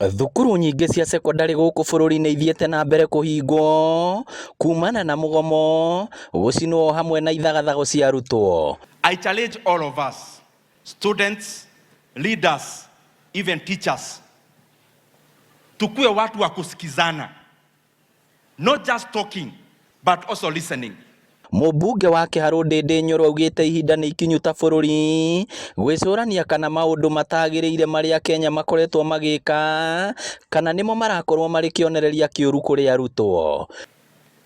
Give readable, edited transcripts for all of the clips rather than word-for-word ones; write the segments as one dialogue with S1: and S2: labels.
S1: Thukuru nyingĩ cia cekondarĩ gũkũ bũrũri-inĩ ithiĩte na mbere kũhingwo kumana na mũgomo, gũcinwo hamwe na ithagathago cia arutwo.
S2: I challenge all of us, students, leaders, even teachers, tukue watu wa kusikizana, not just talking, but also listening.
S1: Mũmbunge wa Kĩharũ Ndindi Nyoro augĩte ihinda nĩ ikinyu ta bũrũri gwĩcũrania kana maũndũ matagĩrĩire marĩa Kenya makoretwo magĩka kana nĩmo marakorwo marĩ kĩonereria kĩũru kũrĩ arutwo.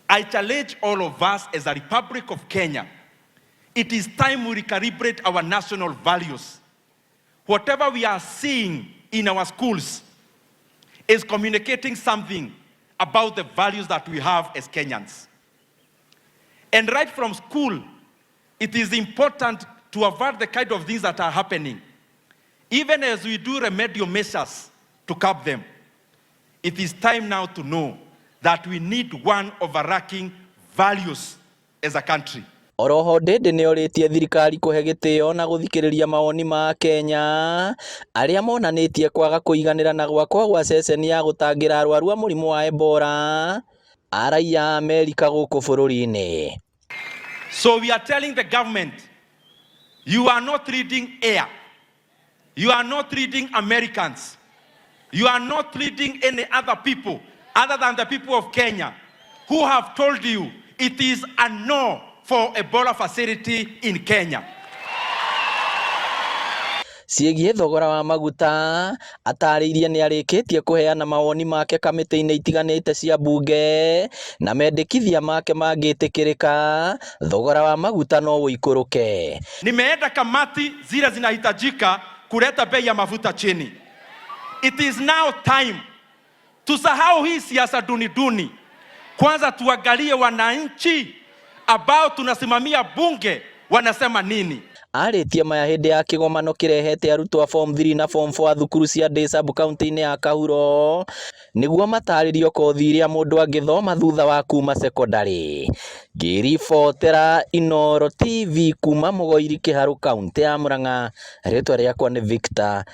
S2: I challenge all of us as a Republic of Kenya. It is time we recalibrate our national values. Whatever we are seeing in our schools is communicating something about the values that we have as Kenyans. And right from school, it is important to avert the kind of things that are happening. Even as we do remedial measures to curb them, it is time now to know that we need one overarching values as a country.
S1: Oroho Ndindi nĩorĩtie thirikari kũhe gĩtĩo na gũthikĩrĩria mawoni ma akenya arĩa monanĩtie kwaga kũiganĩra na gwakwo gwa ceceni ya gũtangĩra arwaru a mũrimũ wa Ebola a raiya a Amerika gũkũ bũrũri-inĩ.
S2: So we are telling the government, you are not leading air. You are not leading Americans. You are not leading any other people other than the people of Kenya who have told you it is a no for Ebola facility in Kenya.
S1: Ciĩgiĩ thogora wa maguta atarĩirie nĩarĩkĩtie kũheana mawoni make kamĩtĩ-inĩ itiganĩte cia mbunge na mendekithia make mangĩtĩkĩrĩka thogora wa maguta no ũikũrũke.
S2: Nimeenda kamati zile zinahitajika kuleta bei ya mafuta chini. It is now time tusahau hii siasa duni duni. Kwanza tuangalie wananchi ambao tunasimamia bunge wanasema nini.
S1: Arĩtie maya hĩndĩ ya kĩgomano kĩrehete arutwo a form 3 na form 4 a thukuru cia Ndĩ sub-kauntĩ-inĩ ya Kahuro nĩguo matarĩrio kothi iria mũndũ angĩthoma thutha wa kuma cekondarĩ. Ngĩribotera Inooro TV kuma Mũgoiri Kĩharũ kauntĩ ya Murang'a, rĩtwa rĩakwa nĩ Victor.